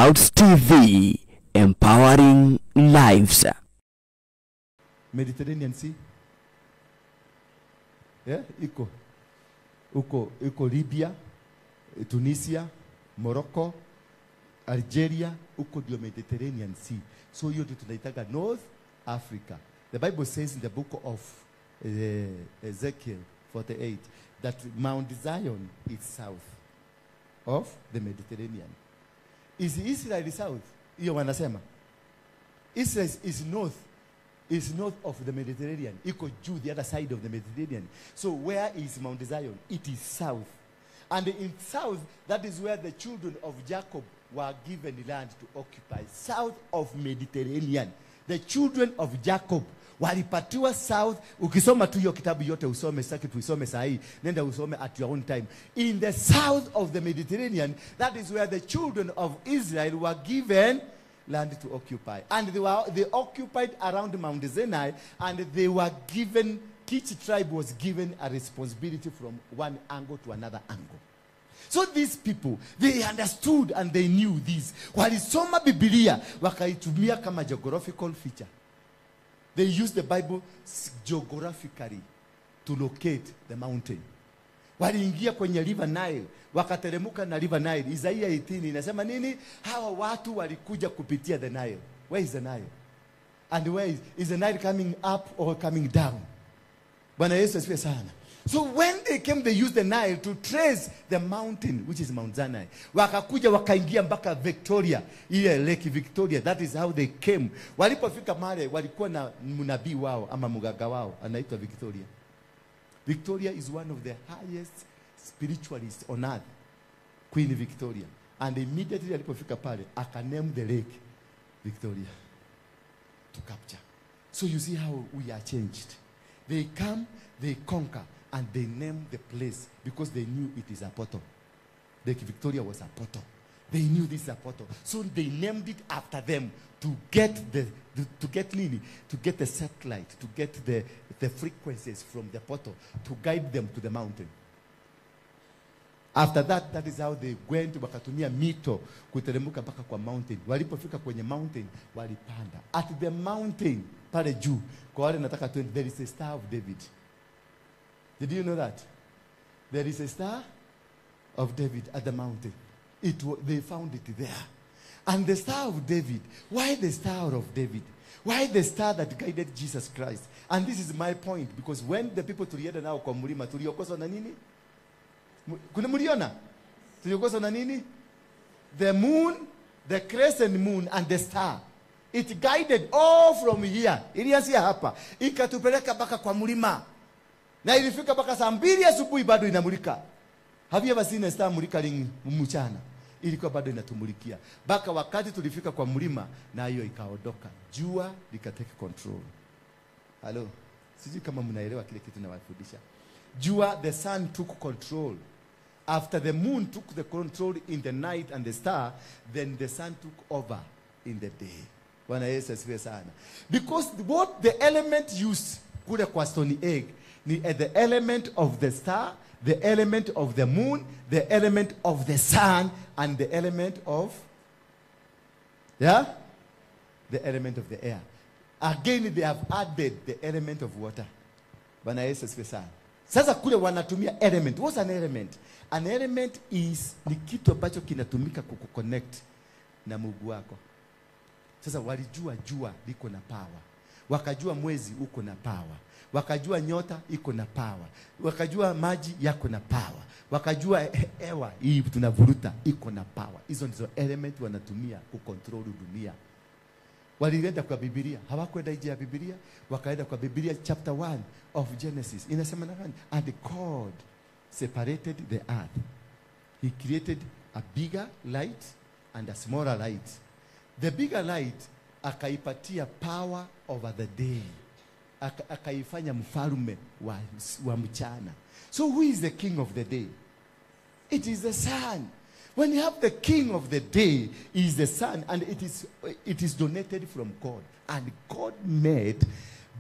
Clouds TV, empowering lives. Mediterranean Sea. Yeah, iko. Uko, iko Libya, Tunisia, Morocco, Algeria, uko ndio Mediterranean Sea. So hiyo ndio tunaitaga North Africa. The Bible says in the book of Ezekiel 48 that Mount Zion is south of the Mediterranean. Is Israel south? Hiyo wanasema. Israel is north. Is north of the Mediterranean. Iko juu, the other side of the Mediterranean. So where is Mount Zion? It is south. And in south, that is where the children of Jacob were given land to occupy. South of Mediterranean. The children of Jacob walipatiwa south. Ukisoma tu hiyo kitabu yote usome, sitaki tuisome saa hii. Nenda usome at your own time. In the south of the Mediterranean, that is where the children of Israel were given land to occupy. And they occupied around Mount Sinai, and they were given, each tribe was given a responsibility from one angle to another angle. So these people, they understood and they knew this. Walisoma Biblia, wakaitumia kama geographical feature. They used the Bible geographically to locate the mountain. Waliingia kwenye River Nile, wakateremuka na River Nile. Isaiah 18 inasema nini? Hawa watu walikuja kupitia the Nile. Where is the Nile? And where is the Nile coming up or coming down? Bwana Yesu asifiwe sana. So when they came, they used the Nile to trace the mountain, which is Mount Sinai. Wakakuja wakaingia mpaka Victoria, ile Lake Victoria. That is how they came. Walipofika male, walikuwa na mnabii wao ama mganga wao anaitwa Victoria. Victoria is one of the highest spiritualists on earth, Queen Victoria. And immediately alipofika pale, akaname the lake Victoria to capture. So you see how we are changed. They come, they conquer, and they name the place because they knew it is a portal. Lake Victoria was a portal. They knew this is a portal. So they named it after them to get to get the satellite, to get the frequencies from the portal, to guide them to the mountain. After that, that is how they went, wakatumia mito kuteremka mpaka kwa mountain. Walipofika kwenye mountain, walipanda. At the mountain, pale juu, kwa wale nataka tuende, there is a Star of David. Did you know that? There is a Star of David at the mountain. They found it there. And the Star of David, why the Star of David? Why the star that guided Jesus Christ? And this is my point, because when the people tulienda nao kwa mlima, tuliokoswa na nini? Kuna mliona? Tuliokoswa na nini? The moon, the crescent moon, and the star. It guided all from here. Ilianzia hapa. Ikatupeleka mpaka kwa mlima. Na ilifika mpaka saa 2 asubuhi bado inamulika. Have you ever seen a star mulika mchana? Ilikuwa bado inatumulikia. Mpaka wakati tulifika kwa mlima na hiyo ikaondoka. Jua likatake control. Hello. Sijui kama mnaelewa kile kitu nawafundisha. Jua, the sun took control. After the moon took the control in the night and the star, then the sun took over in the day. Bwana Yesu asifiwe sana. Because what the element used kule kwa stone egg ni the element of the star, the element of the moon, the element of the sun, and the element of, yeah? The element of the air. Again, they have added the element of water. Bwana Yesu asifiwe sana. Sasa kule wanatumia element. What's an element? An element is ni kitu ambacho kinatumika kukuconnect na Mungu wako. Sasa walijua jua liko na power. Wakajua mwezi uko na power. Wakajua nyota iko na power. Wakajua maji yako na power. Wakajua hewa hii tunavuruta iko na power. Hizo ndizo element wanatumia kucontrol dunia. Walienda kwa Biblia, hawakwenda nje ya Biblia, wakaenda kwa Biblia chapter 1 of Genesis. Inasema nani? And God separated the earth. He created a bigger light and a smaller light. The bigger light akaipatia power over the day. Akaifanya mfalme wa mchana. So who is the king of the day? It is the sun. When you have the king of the day, is the sun, and it is donated from God. And God made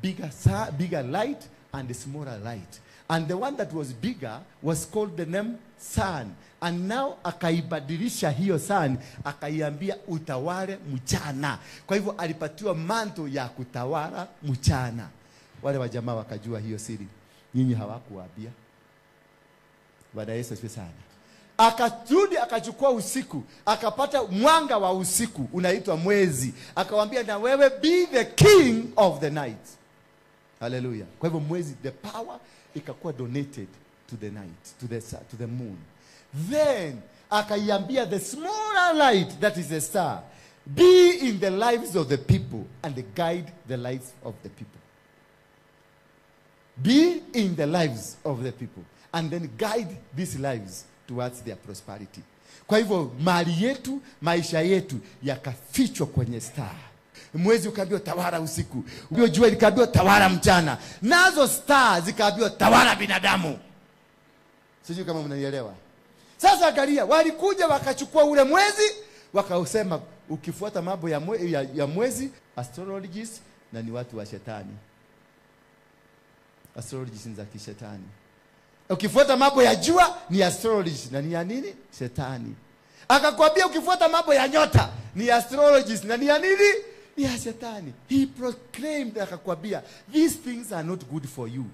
bigger light and a smaller light. And the one that was bigger was called the name Sun. And now akaibadilisha hiyo sun, akaiambia utawale mchana. Kwa hivyo alipatiwa manto ya kutawala mchana. Wale wajamaa wakajua hiyo siri. Nyinyi hawakuwaambia. Bwana Yesu asifiwe sana. Akarudi akachukua usiku, akapata mwanga wa usiku unaitwa mwezi. Akamwambia na wewe be the king of the night. Hallelujah. Kwa hivyo mwezi, the power ikakuwa donated to the night, to the moon. Then akaiambia the smaller light, that is a star, be in the lives of the people and guide the lives of the people. Be in the lives of the people and then guide these lives towards their prosperity. Kwa hivyo mali yetu, maisha yetu yakafichwa kwenye star. Mwezi ukaambiwa tawala usiku, jua likaambiwa tawala mchana, nazo star zikaambiwa tawala binadamu. Sijui kama mnanielewa. Sasa angalia, walikuja wakachukua ule mwezi, wakausema ukifuata mambo ya mwezi, astrologists na ni watu wa shetani. Astrologists ni za kishetani. Ukifuata mambo ya jua ni astrologists na ni ya nini? Shetani. Akakwambia ukifuata mambo ya nyota ni astrologists na ni ya nini? Ni ya shetani. He proclaimed, akakwambia these things are not good for you.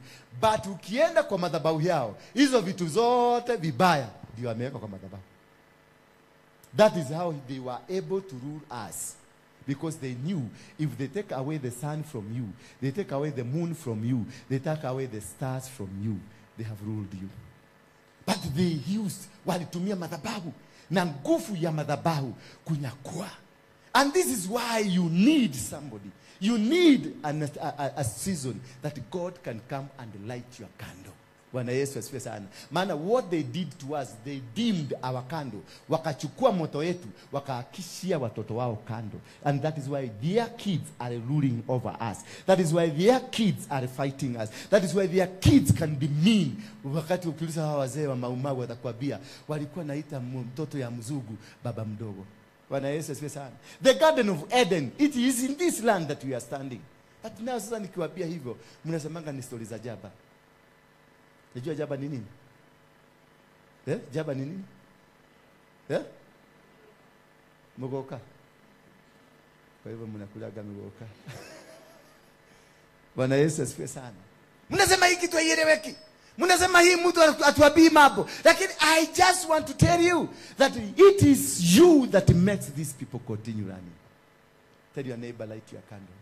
But ukienda kwa madhabahu yao, hizo vitu zote vibaya ndio ameweka kwa madhabahu. That is how they were able to rule us. Because they knew if they take away the sun from you, they take away the moon from you, they take away the stars from you, they have ruled you. But they used, walitumia madhabahu na nguvu ya madhabahu kunyakua. And this is why you need somebody. You need a season that God can come and light your candle. Bwana Yesu asifiwe sana. Maana what they did to us, they dimmed our candle. Wakachukua moto yetu, wakaakishia watoto wao candle. And that is why their kids are ruling over us. That is why their kids are fighting us. That is why their kids can be mean. Wakati ukiuliza hawa wazee wa Maumau watakwambia walikuwa naita mtoto ya mzungu baba mdogo. Bwana Yesu asifiwe sana. The Garden of Eden, it is in this land that we are standing. But now sasa nikiwaambia hivyo, mnasemanga ni stories za jaba. Unajua jaba ni nini? Jaba ni nini? Mugoka. Kwa hivyo mnakulaga mugoka. Bwana Yesu asifiwe sana. Mnasema hii kitu haieleweki. Mnasema hii mtu atuabii mambo. Lakini I just want to tell you that it is you that makes these people continue running. Tell your neighbor, light your candle.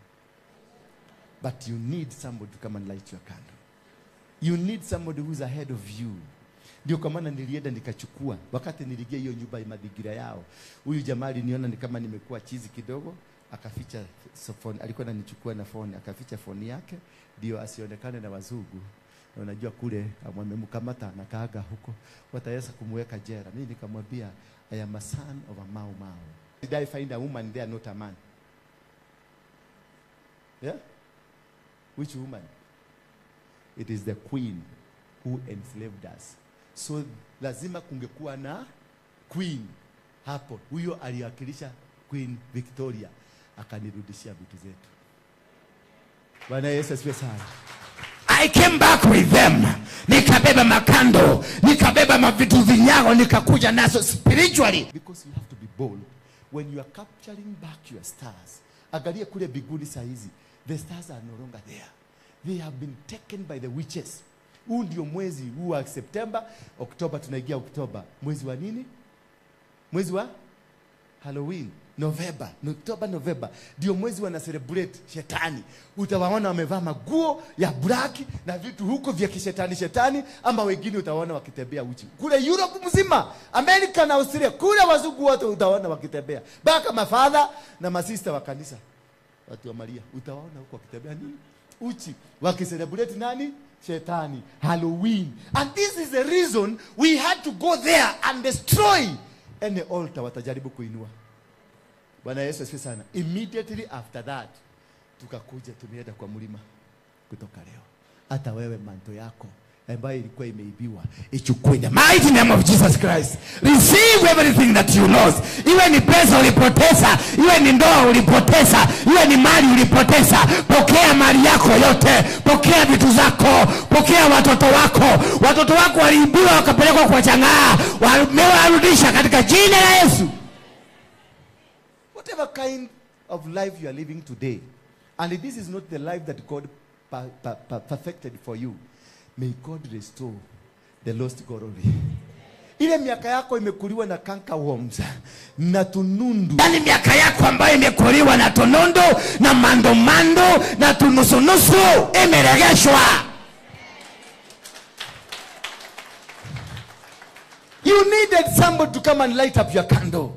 But you need somebody to come and light your candle. You need somebody who's ahead of you. Ndio kwa maana nilienda nikachukua. Wakati niligia hiyo nyumba ya mazingira yao, huyu jamaa aliniona ni kama nimekuwa chizi kidogo, akaficha phone, alikuwa ananichukua na phone, akaficha phone yake ndio asionekane na wazungu. Na unajua kule wamemkamata na kaaga huko, wataweza kumweka jela. Mimi nikamwambia I am a son of a Mau Mau. Did I find a woman there, not a man? Yeah? Which woman? It is the queen who enslaved us. So lazima kungekuwa na queen hapo. Huyo aliwakilisha Queen Victoria, akanirudishia vitu zetu. Bwana Yesu asifiwe sana. I came back with them. Nikabeba makando, nikabeba mavitu vinyago, nikakuja nazo spiritually. Because you have to be bold when you are capturing back your stars. Angalia kule biguni saa hizi, the stars are no longer there. They have been taken by the witches. Huu ndio mwezi huu wa September, Oktoba, tunaingia Oktoba. Mwezi wa nini? Mwezi wa Halloween. November, Oktoba, November. Ndio mwezi wana celebrate shetani. Utawaona wamevaa maguo ya black na vitu huko vya kishetani shetani, ama wengine utawaona wakitembea uchi. Kule Europe mzima, America na Australia, kule wazungu wote utawaona wakitembea. Baka mafadha na masista wa kanisa, watu wa Maria, utawaona huko wakitembea nini? Uchi. Wakicelebrate nani? Shetani. Halloween. And this is the reason we had to go there and destroy any altar watajaribu kuinua. Bwana Yesu asifiwe sana. Immediately after that, tukakuja tumeenda kwa mlima kutoka leo. Hata wewe manto yako ambayo ilikuwa imeibiwa ichukue. In the mighty name of Jesus Christ, receive everything that you lost. Iwe ni pesa ulipoteza, iwe ni ndoa ulipoteza, iwe ni mali ulipoteza, pokea mali yako yote, pokea vitu zako, pokea watoto wako. Watoto wako waliibiwa wakapelekwa kwa chang'aa, wamewarudisha katika jina la Yesu. Whatever kind of life you are living today, and this is not the life that God perfected for you, may God restore the lost glory. Ile miaka yako imekuliwa na canker worms na tunundu. Yaani miaka yako ambayo imekuliwa na tunundu na mandomando na tunusunusu imeregeshwa. You needed somebody to come and light up your candle.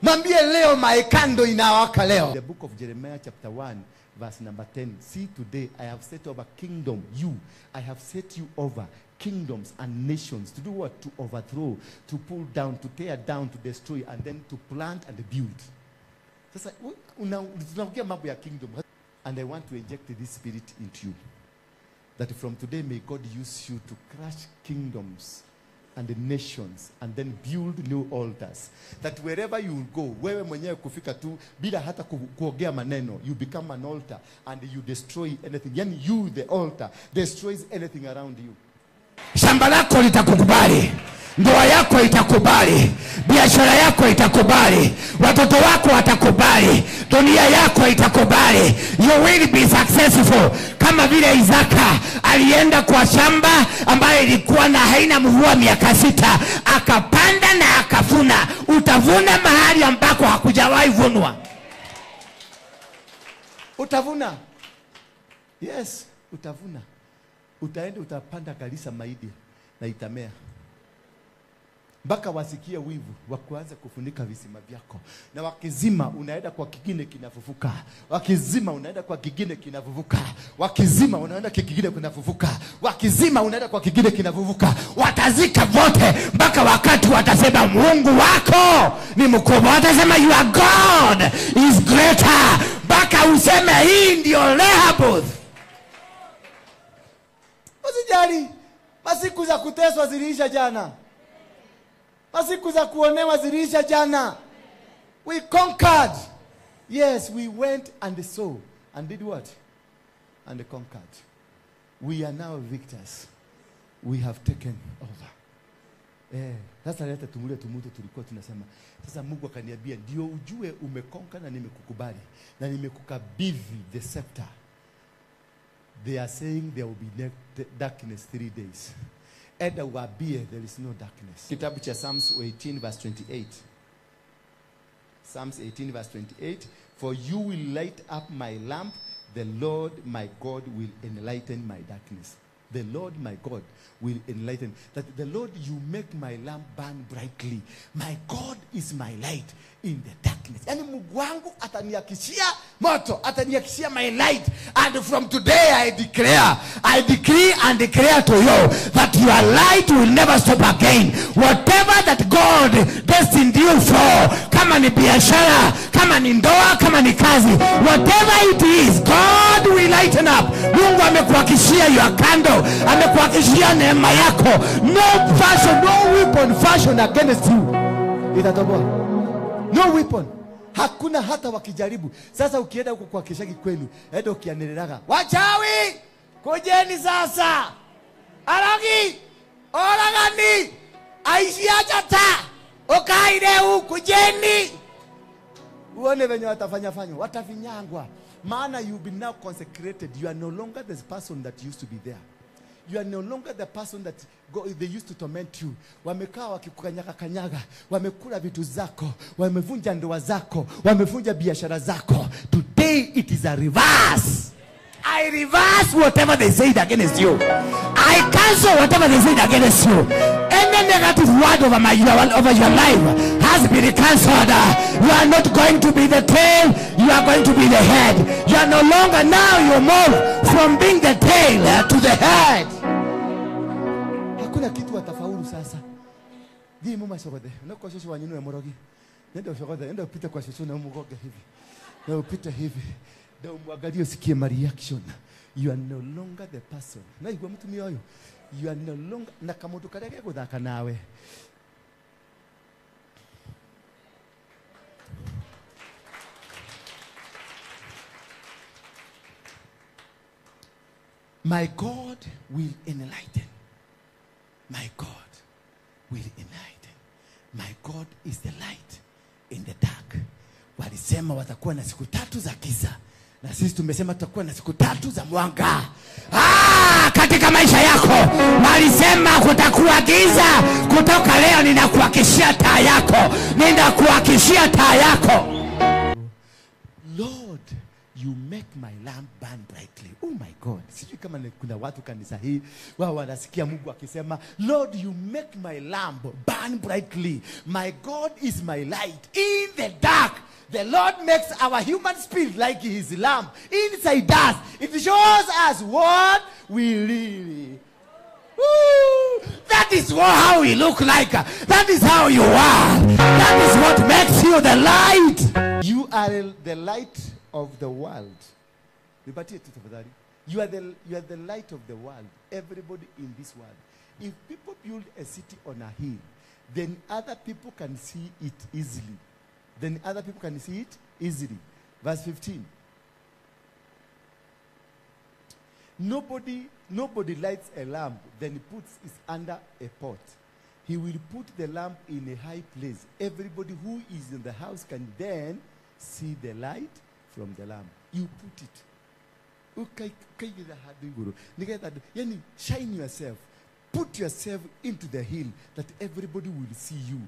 Mwambie leo my candle inawaka leo. The book of Jeremiah chapter 1 verse number 10. See, today I have set over kingdom you. I have set you over kingdoms and nations to do what? To overthrow, to pull down, to tear down, to destroy, and then to plant and build. Sasa tunaongea mambo ya kingdom, and I want to inject this spirit into you, that from today may God use you to crush kingdoms and the nations and then build new altars, that wherever you go, wewe mwenyewe kufika tu bila hata kuongea maneno, you become an altar and you destroy anything. Yani you, the altar, destroys anything around you. Shamba lako litakukubali, ndoa yako itakubali, biashara yako itakubali, watoto wako watakubali, dunia yako itakubali. You will be successful. Kama vile Isaka alienda kwa shamba ambayo ilikuwa na haina mvua miaka 6, akapanda na akavuna. Utavuna mahali ambako hakujawahi vunwa. Utavuna. Yes, utavuna. Utaenda utapanda kabisa mahindi na itamea. Mpaka wasikie wivu wa kuanza kufunika visima vyako. Na wakizima unaenda kwa kingine kinafufuka. Wakizima unaenda kwa kingine kinafufuka. Wakizima unaenda kingine kinafufuka. Wakizima unaenda kwa kingine kinafufuka. Watazika wote mpaka wakati watasema Mungu wako ni mkubwa. Watasema your God is greater. Mpaka useme hii ndio Rehoboth. Usijali, masiku za kuteswa ziliisha jana. Masiku za kuonewa ziliisha jana. We conquered. Yes, we went and saw and did what? And conquered. We are now victors. We have taken over. Sasa leta tumule tumuto tulikuwa tunasema. Sasa Mungu akaniambia ndio ujue umekonka na nimekukubali na nimekukabidhi the scepter. They are saying there will be darkness 3 days. Eda wabie, there is no darkness. Kitabu cha Psalms 18 verse 28. Psalms 18 verse 28. For you will light up my lamp. The Lord my God will enlighten my darkness. The Lord my God will enlighten. That the Lord, you make my lamp burn brightly. My God is my light in the darkness. Yani Mungu wangu ataniakishia moto, ataniakishia my light. And from today I declare, I decree and declare to you that your light will never stop again. Whatever that God destined you for, kama ni biashara, kama ni ndoa, kama ni kazi, whatever it is, God will lighten up. Mungu amekuhakishia your candle, amekuhakishia neema yako. No fashion, no weapon fashion against you itatoboa. No weapon. Hakuna hata wakijaribu. Sasa ukienda huko kwa kishaki kwenu, enda ukianeleraga, wachawi, kujeni sasa. Aragi, oragani, aishiacha okaire huku, kujeni. Uone venye watafanya fanyo, watafinyangwa. Maana you've been now consecrated. You are no longer the person that used to be there. You are no longer the person that they used to torment you. Wamekaa wakikukanyaga kanyaga, wamekula vitu zako, wamevunja ndoa zako, wamevunja biashara zako. Today it is a reverse. I reverse whatever they said against you. I cancel whatever they said against you. Any negative word over your life has been cancelled. You are not going to be the tail. You are going to be the head. You are no longer now. You move from being the tail to the head. Hakuna kitu watafaulu sasa. Di mama sogode. Na kwa shosho wanyinu ya morogi. Nenda sogode, nenda upite kwa shosho na umugoge hivi. Na upite hivi. Na umwangalie usikie ma reaction You are no longer the person. Na igwa mutumia uyu. You are no longer na kamundu karia geguthaka nawe. My God will enlighten. My God will enlighten. My God is the light in the dark. Walisema watakuwa na siku tatu za giza, na sisi tumesema tutakuwa na siku tatu za mwanga. Katika maisha yako walisema kutakuwa giza. Kutoka leo ninakuhakishia taa yako. Ninakuhakishia taa yako. Lord, you make my lamp burn brightly. Oh my God. Sijui kama kuna watu kanisa hii wao wanasikia Mungu akisema, Lord, you make my lamp burn brightly. My God is my light in the dark. The Lord makes our human spirit like his lamp inside us. It shows us what we really. Woo! That is how we look like. That is how you are. That is what makes you the light. You are the light of the world. You are the light of the world. Everybody in this world. If people build a city on a hill, then other people can see it easily. Then other people can see it easily. Verse 15. Nobody lights a lamp, then puts it under a pot. He will put the lamp in a high place. Everybody who is in the house can then see the light from the lamp. You put it. Shine yourself. Put yourself into the hill that everybody will see you.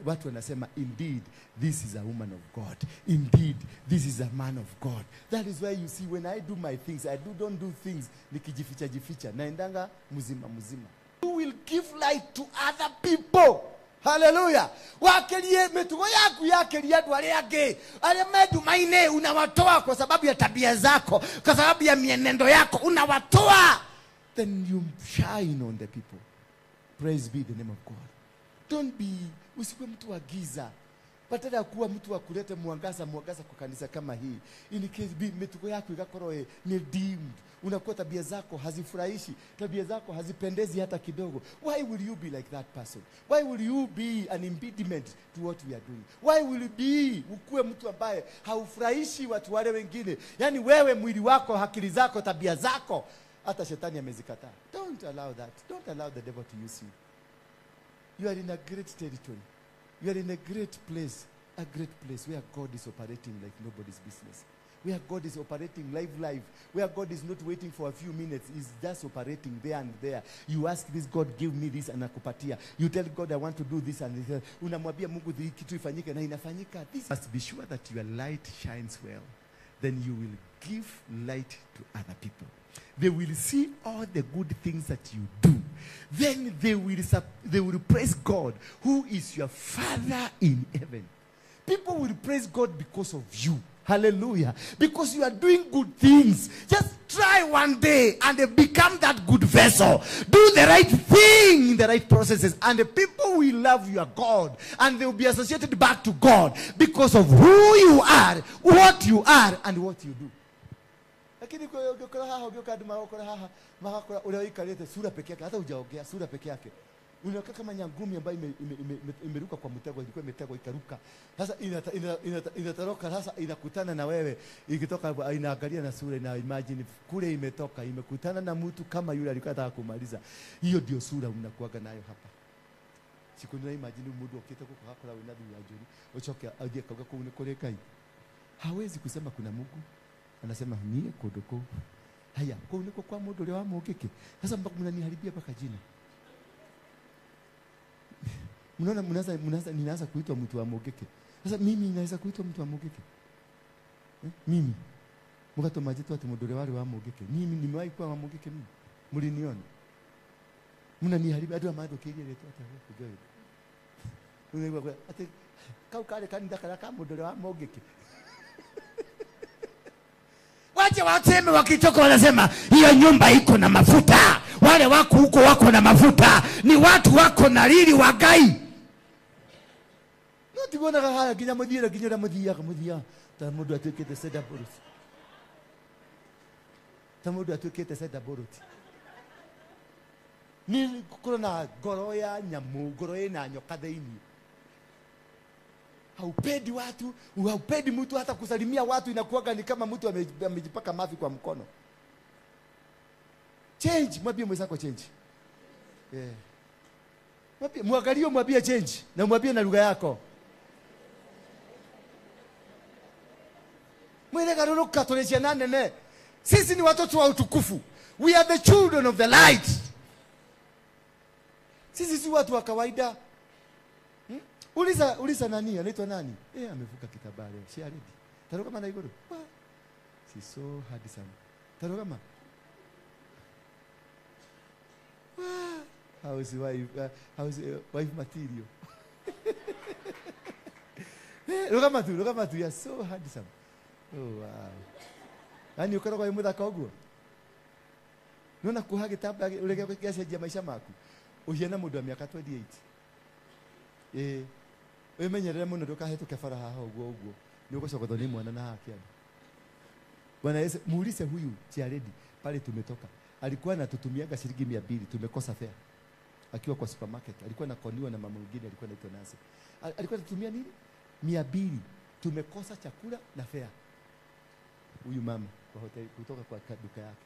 Watu wanasema, indeed, this is a woman of God. Indeed, this is a man of God. That is why you see when I do my things, I don't do things nikijificha jificha. Naendanga muzima muzima. You will give light to other people. Hallelujah. Wakelie mitugo yaku yakelie andu aria angi. Aria mendumaine unawatoa kwa sababu ya tabia zako, kwa sababu ya mienendo yako unawatoa. Then you shine on the people. Praise be the name of God. Don't be usikuwe mtu wa giza. Badala ya kuwa mtu wa kuleta mwangaza kwa kanisa kama hii. In case be mitugo yako igakorwo ni dimmed. Unakuwa tabia zako hazifurahishi, tabia zako hazipendezi hata kidogo. Why will you be like that person? Why will you be an impediment to what we are doing? Why will you be ukuwe mtu ambaye haufurahishi watu wale wengine? Yani wewe mwili wako, akili zako, tabia zako hata shetani amezikataa. Don't allow that. Don't allow the devil to use you. You are in a great territory. You are in a great place where God is operating like nobody's business. Where God is operating live, where God is not waiting for a few minutes, he's just operating there and there. You ask this God, give me this, and anakupatia. You tell God, I want to do this, and this. Unamwambia Mungu hii kitu ifanyike na inafanyika. This must be sure that your light shines well. Then you will give light to other people. They will see all the good things that you do. Then they will praise God, who is your Father in heaven. People will praise God because of you. Hallelujah. Because you are doing good things. Just try one day and become that good vessel. Do the right thing in the right processes. And the people will love your God. And they will be associated back to God because of who you are, what you are, and what you do. Lakini kwa ũngĩkora haha ũngĩũka andũ magakora haha magakora ũrĩa ũikarĩte sura peke yake, hata hujaongea sura peke yake. Unakaa kama nyangumi ambayo imeruka kwa mtego, ilikuwa imetegwa ikaruka. Sasa inatoroka, sasa inakutana na wewe, ikitoka inaangalia na sura, ina imagine kule imetoka, imekutana na mtu kama yule alikuwa anataka kumaliza. Hiyo ndio sura mnakuaga nayo hapa. Siku nina imagine mtu okita kuko hakora wina thura njuri, uchoke athie kauga kuu ni kuri Ngai. Hawezi kusema kuna Mungu. Anasema nie kundu kuu. Haya, kuu niko kwa mundu uria wa Mungiki. Sasa mnaniharibia mpaka jina. Mnaona mnaanza ninaanza kuitwa mtu wa Mungiki. Sasa mimi naweza kuitwa mtu wa Mungiki? Mimi mukatoma jitu ati mundu uria wari wa Mungiki. Mimi nimewahi kuwa wa Mungiki mimi? Mliniona? Mnaniharibia andu amathukirie ritwa atia guku Joy. Unaigua ati kau kare kanitha karia ka mundu uria wa Mungiki. Wache waseme wakitoka wanasema hiyo nyumba iko na mafuta. Wale wako huko wako na mafuta. Ni watu wako na riri wa Ngai. No tigona haya kinya muthire kinya muthia muthia ta mundu atuikite seda polisi. Ta mũndũ atuĩkĩte cenda boroti. Nĩ gũkorwo na ngoro ya nyamũ, ngoro ĩna nyoka thĩinĩ. Haupendi watu, haupendi mtu hata kusalimia watu, inakuwaga ni kama mtu amejipaka mafi kwa mkono. Change, mwambie mwenzako change. Yeah. Mwambie, mwangalie, mwambie change na mwambie na lugha yako. Mwende garuruka tuleciana nene. Sisi ni watoto wa utukufu. We are the children of the light. Sisi si watu wa kawaida. Uliza, uliza nani, anaitwa nani? Amevuka kitambaa leo. Si already. Taruka na iguru. Si so handsome. Taruka ma. How's wife, how's wife material? Look at you are so handsome. Oh wow. Yaani ukoragwo wĩ mũthaka ũguo. Nona kuha gĩtambaya ũrĩa gĩacenjia maica maku. Ũhiana mũndũ wa mĩaka 28. Wĩmenyerere mũno ndũkahĩtũke bara haha ũguo ũguo. Nĩ ũgũcogotwo nĩ mwana na haha kĩanda. Bwana Yesu, muulize huyu Chiaredi pale tumetoka. Alikuwa anatutumiaga shilingi 200, tumekosa fare. Akiwa kwa supermarket, alikuwa anakoniwa na mama mwingine alikuwa anaitwa Nancy. Alikuwa anatutumia nini? 200. Tumekosa chakula na fare. Huyu mama kwa hoteli kutoka kwa duka yake.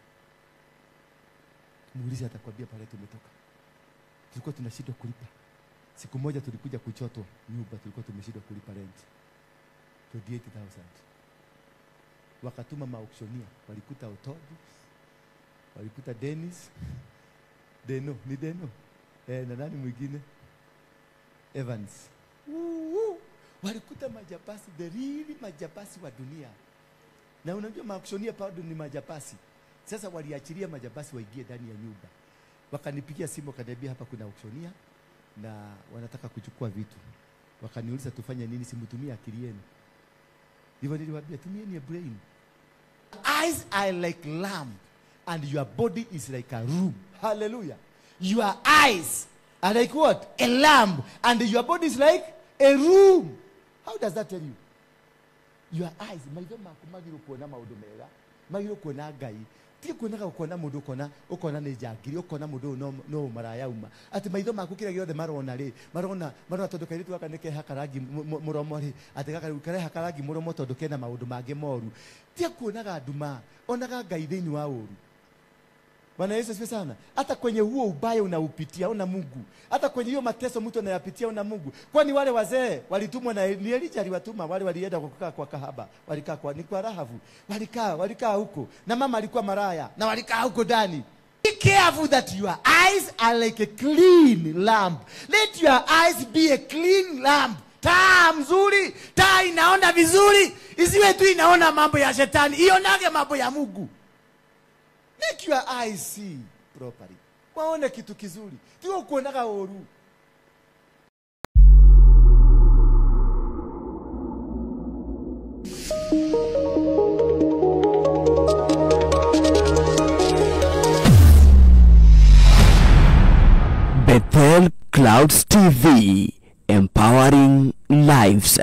Muulize atakwambia pale tumetoka. Tulikuwa tunashindwa kulipa. Siku moja tulikuja kuchotwa nyumba, tulikuwa tumeshindwa kulipa rent. 28,000. Wakatuma maauctionia, walikuta Otobi, walikuta Dennis, Deno, ni Deno. Na nani mwingine? Evans. Walikuta majapasi, the real majapasi wa dunia. Na unajua maauctionia bado ni majapasi. Sasa waliachilia majapasi waingie ndani ya nyumba. Wakanipigia simu wakaniambia hapa kuna auctionia na wanataka kuchukua vitu. Wakaniuliza tufanye nini, simtumie akili yenu. Hivyo niliwaambia tumieni brain. Eyes are like lamp and your body is like a room. Hallelujah. Your eyes are like what? A lamp, and your body is like a room. How does that tell you? Your eyes, maitho maku magiro kuona maundu mega, magiro kuona Ngai. Ti kuonaga ukona mundu ukona ukona ni njangiri, ukona mundu no maraya uma. Ati maitho maku kira giothe marona ri, marona marona tondu kairitu gaka nike hakarangi muromo ri, ati gaka kare hakarangi muromo tondu kena maundu mangi moru. Ti kuonaga nduma, onaga Ngai thiini wa uru. Bwana Yesu asifiwe sana. Hata kwenye huo ubaya unaupitia una Mungu. Hata kwenye hiyo mateso mtu anayapitia una Mungu. Kwani wale wazee walitumwa na ni Elijah aliwatuma, wale walienda kukaa kwa kahaba, walikaa kwa ni kwa Rahabu, walikaa huko. Na mama alikuwa maraya na walikaa huko ndani. Be careful that your eyes are like a clean lamp. Let your eyes be a clean lamp. Taa mzuri, taa inaona vizuri, isiwe tu inaona mambo ya shetani, ionage mambo ya Mungu. Make your eyes see properly. Waone kitu kizuri. Tigo kuonaga oru. Bethel Clouds TV, empowering lives.